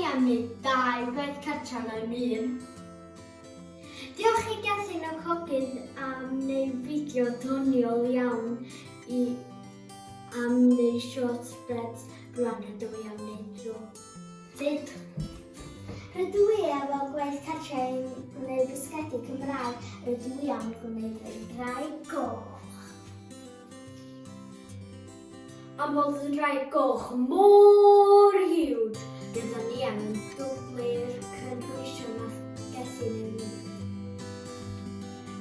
ni am wneud dau gwaith cartra mewn un. Diolch i Gethin y Cogydd am wneud fideo doniol iawn i am wneud shortbreads rwan rydw i am wneud nhw. Fyd. Rydw i efo gwaith cartre i gwneud bisgedi Cymraeg, rydw i am gwneud y draig goch. Am fod y ddraig goch mor huge, rydyn ni angen dwblu'r cynhwysion nath Gethin ei wneud.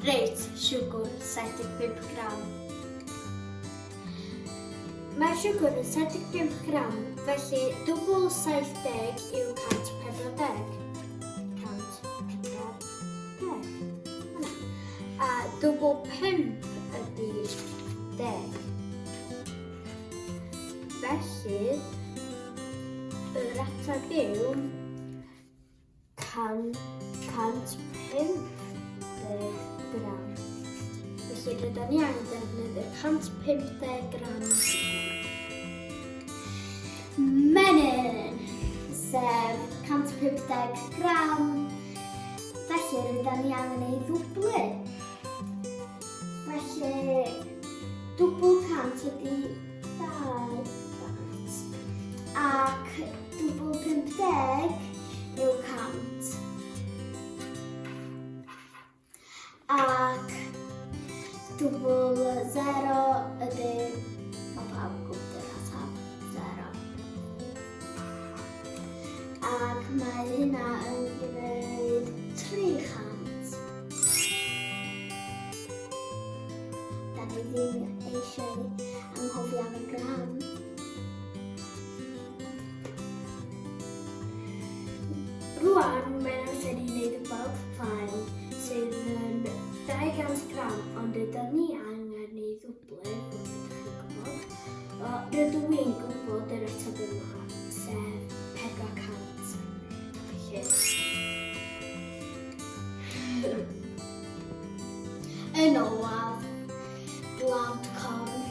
Reit, siwgr, 75 gram. Mae'r siwgr yn 75 gram, felly dwbl 70 yw 140. 140. Hwnna. A dwbl 5 ydy 10. Felly, yr ateb yw 150 gram. Felly, rydyn ni angen defnyddio 150 gram o siwgr. Menyn, sef 150 gram. Felly, rydyn ni angen ei ddwblu. Felly, dwbl 100 ydy 200. Ac dwbl 50 yw 100. Ac dwbl 0 ydy, mae pawb yn gwybod yr ateb, 0. Ac mae hynna yn gwneud 300. Da ni ddim eisiau anghofio am y gram. Rwan, mae'n amser i wneud y bulk plaen sydd yn 200 gram, ond rydyn ni angen ei ddwblu, fel ydych chi'n gwybod. O, rydw i'n gwybod yr ateb yma, sef 400. Felly... Yn olaf, blawd corn,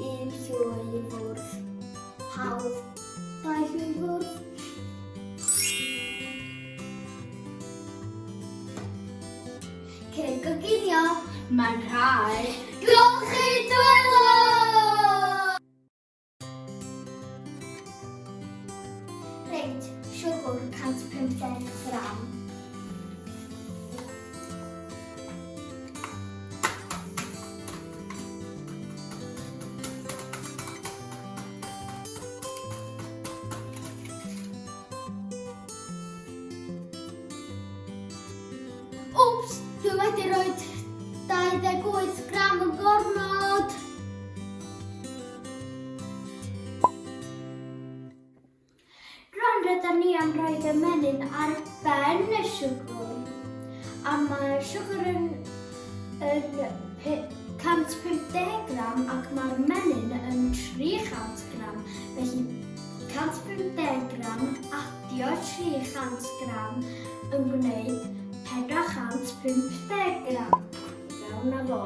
un llwy i fwrdd. Hawdd, dau llwy i fwrdd. Cyn goginio, mae'n rhaid golchi dwylo! Reit, siwgr 150 gram. Wps, dwi wedi rhoi 28 gram yn gormod. Rwan rydyn ni am roi y menyn ar ben y siwgr. A mae'r siwgr yn, yn 150 gram ac mae'r menyn yn 300 gram. Felly 150 gram adio 300 gram yn gwneud 450 gram. Fewn â fo.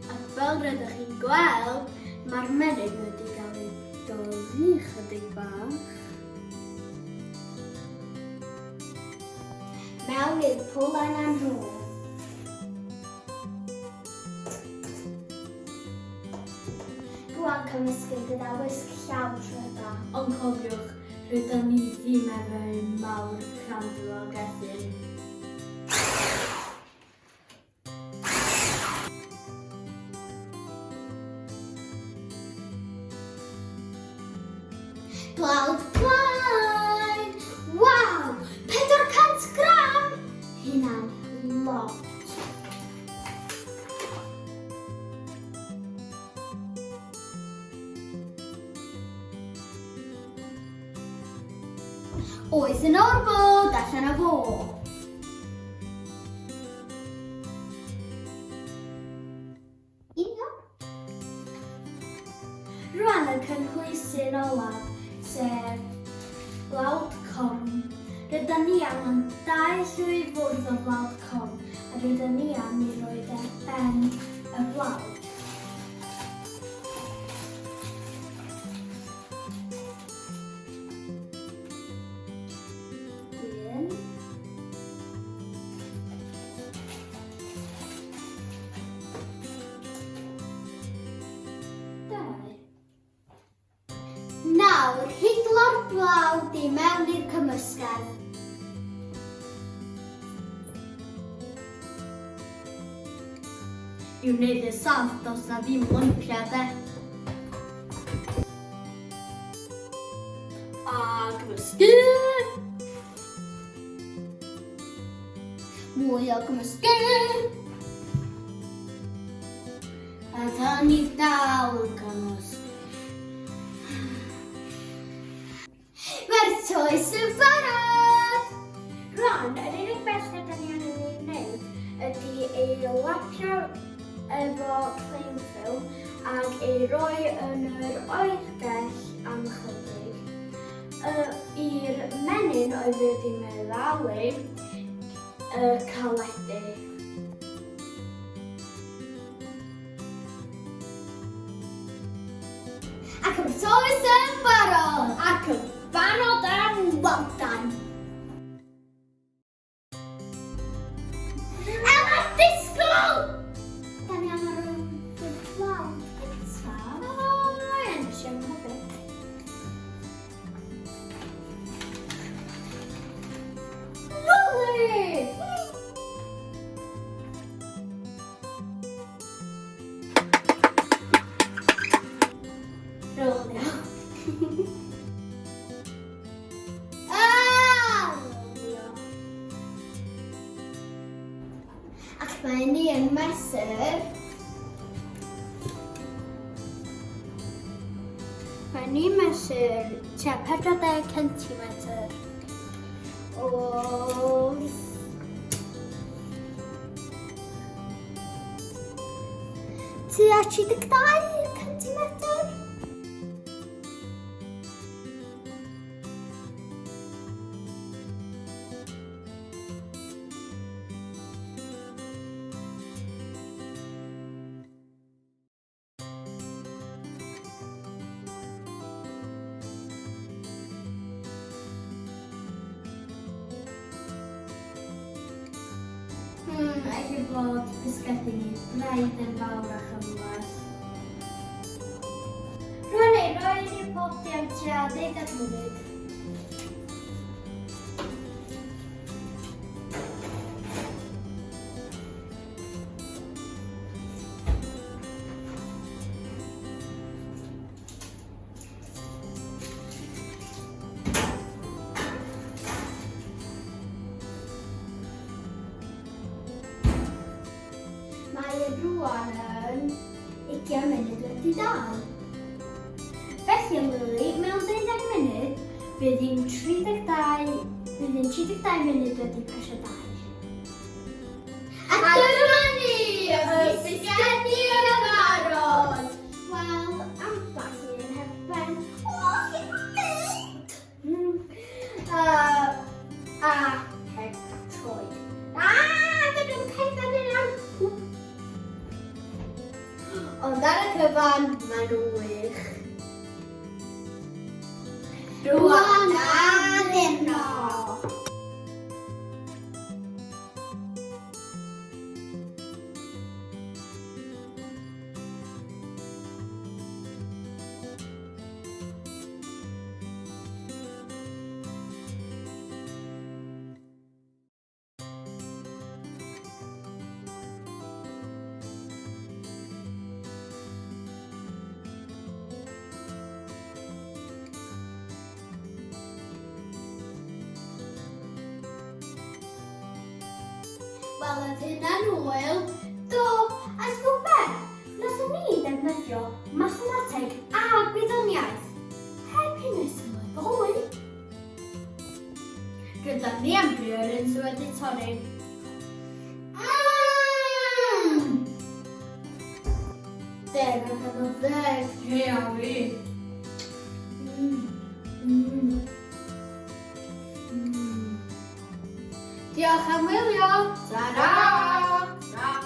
Ac fel rydych chi'n gweld, mae'r menyn wedi cael ei dorri chydig bach. Mewn i'r pwlen â nhw. Rwan cymysgu gyda wisg llaw tryda. Ond cofiwch, rydan ni ddim efo un mawr crandw o Gethin. Blawd plaen! Waw! 400 gram! Hynna'n lot. Oes yn orfod allan o fo. Union. Rwan y cynhwysyn olaf, sef Blawd corn. Rydan ni angen dau llwy fwrdd o flawd corn a rydan ni am ei roid ar ben y blawd. Un. Dau. Nawr, hidlo'r blawd i mewn i'r cymysgedd. I wneud y saff, does na ddim lympiau de. A gymysgu! Mwy o gymysgu! A da ni dal yn gymysgu. Mae'r toes yn barod! Rwan, yr unig beth rydyn ni angen ei wneud ydy ei lapio efo cling film ac ei roi yn yr oergell am ychydig. I'r menyn oedd wedi meddalu y caledu. Ac y toes yn barod! Ac yn barod am waldan! Ela, disgwyl! Da ni angen rhoi y blawd gyntaf. O, ie, nes i anghofio. Lily! Rolio. Ah! Rolio. Ac mae ni yn mesur. Mae ni'n mesur tua 40 centimetr o Tua 32 centimetr. Ella bod bisgedi ni braidd yn fawr a chymhleth. Rwan ei roi i'r popty am tua 12 munud. Mae e rwan yn 20 munud wedi dau. Felly, Lily, mewn 12 munud, bydd hi'n 32, bydd hi'n 32 munud wedi pasio dau. A dyma ni, y bisgedi yn barod! Wel, ambell un heb ben. O, heb mynd! A heb troed. A, dyn nhw'n cerdded yn iawn. Ond ar y cyfan, maen nhw'n wych. Rwan addurno! Wel, oedd hynna'n hwyl. Do, a ti'n gwybod be? Nathon ni ddefnyddio mathemateg a gwyddoniaeth. Heb hynny sylweddoli. Rydan ni am drio'r un sydd wedi torri. Mmm! Deg allan o ddeg. Hei a fi. Mmm. Mmm. Diolch am wylio! Ta-ra!